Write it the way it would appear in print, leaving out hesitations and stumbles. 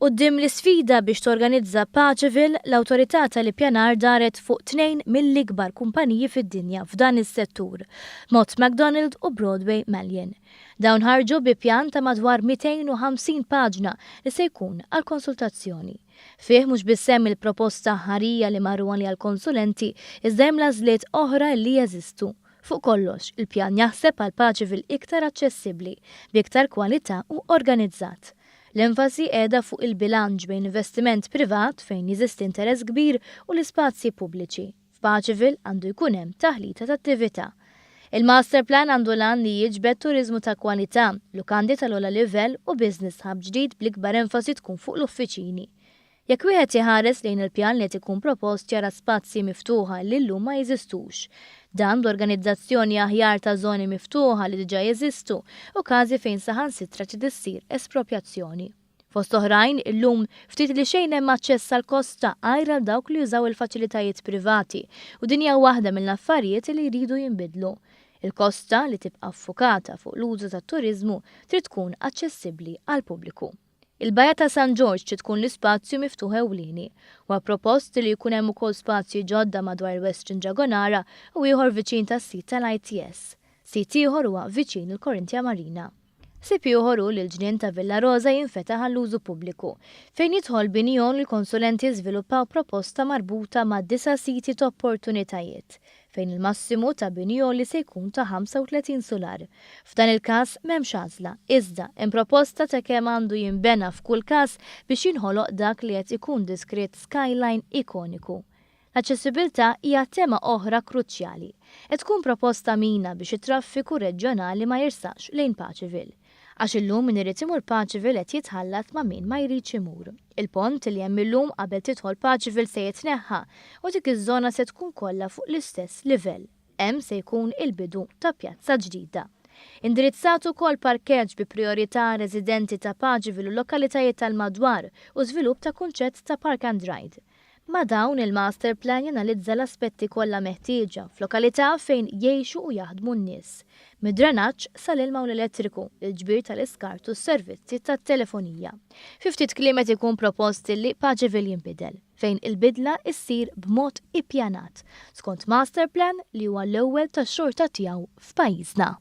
Quddiem l-isfida biex torganizza Paceville, l-Awtorità tal-Ippjanar daret fuq tnejn mill-ikbar kumpaniji fid-dinja f'dan is-settur, Mott MacDonald u Broadway Malyan. Dawn ħarġu bi pjan ta' madwar 250 paġna li se jkun għall-konsultazzjoni. Fih mhux biss hemm il-proposta aħħarija li marru għaliha l-konsulenti, iżda hemm l-għażliet oħra li jeżistu. Fuq kollox, il-pjan jaħseb għal Paceville iktar aċċessibbli, b'iktar kwalità u organizzat. L-enfasi qiegħda fuq il-bilanċ bejn investiment privat fejn jeżisti interess kbir u l-ispazji pubbliċi. F'Paceville għandu jkun hemm taħlita ta' attività. Il-master plan għandu l-għan li jiġbed turiżmu ta' kwalità, lukandi tal-ogħla livell u business hub ġdid bl-ikbar enfasi tkun fuq l-uffiċini. Jekk wieħed iħares lejn il-pjan li qed ikun propost jara spazji miftuħa li llum ma jeżistux. Dan bl-organizzazzjoni aħjar ta' żoni miftuħa li diġà jeżistu u każi fejn saħansitra trid issir espropjazzjoni. Fost oħrajn, illum ftit li xejn hemm aċċess għall-kosta għajr għal dawk li jużaw il-faċilitajiet privati u din hija waħda mill-affarijiet li jridu jinbidlu. Il-kosta, li tibqa' ffukata fuq l-użu tat-turiżmu, trid tkun aċċessibbli għall-pubbliku. Il-Bajja ta' San Ġorġ trid tkun l-ispazju miftuħ ewlieni. Huwa propost li jkun hemm ukoll spazji ġodda madwar il-Western Dragonara u ieħor viċin tas-sit tal-ITS. Sit ieħor huwa viċin il-Corinthia Marina. Ħsieb ieħor hu li l-ġnien ta' Villa Rosa jinfetaħ għall-użu pubbliku. Fejn jidħol bini għon il-konsulenti żviluppaw proposta marbuta ma' disa' siti t'opportunitajiet. fejn il-massimu ta' bini għoli se jkun ta' 35 sular. F'dan il-każ m'hemmx għażla, iżda hemm proposta ta' kemm għandu jinbena f'kull każ biex jinħoloq dak li qed ikun diskritt skyline ikoniku. L-aċċessibilità hija tema oħra kruċjali. Qed tkun proposta mina biex it-traffiku reġjonali ma jirsaqx lejn Paceville. Għax illum min irid imur Paceville qed jitħallat ma' min ma jridx imur. Il-pont li hemm illum qabel tidħol Paceville se jitneħħa u dik iż-żona se tkun kollha fuq l-istess livell. Hemm se jkun il-bidu ta' pjazza ġdida. Indirizzat ukoll parkeġġ bi prijorità għar-residenti ta' Paceville u lokalitajiet tal-madwar u żvilupp ta' kunċett ta' park and ride. Ma' dawn, il-master plan janalizza l-aspetti kollha meħtieġa f'lokalità fejn jgħixu u jaħdmu n-nies, mid-drenaġġ sal-ilma u l-elettriku, il-ġbir tal-iskart u s-servizzi tat-telefonija. Fi ftit kliem qed ikun propost illi Paceville jinbidel, fejn il-bidla issir b'mod ippjanat, skont master plan li huwa l-ewwel tax-xorta tiegħu f'pajjiżna.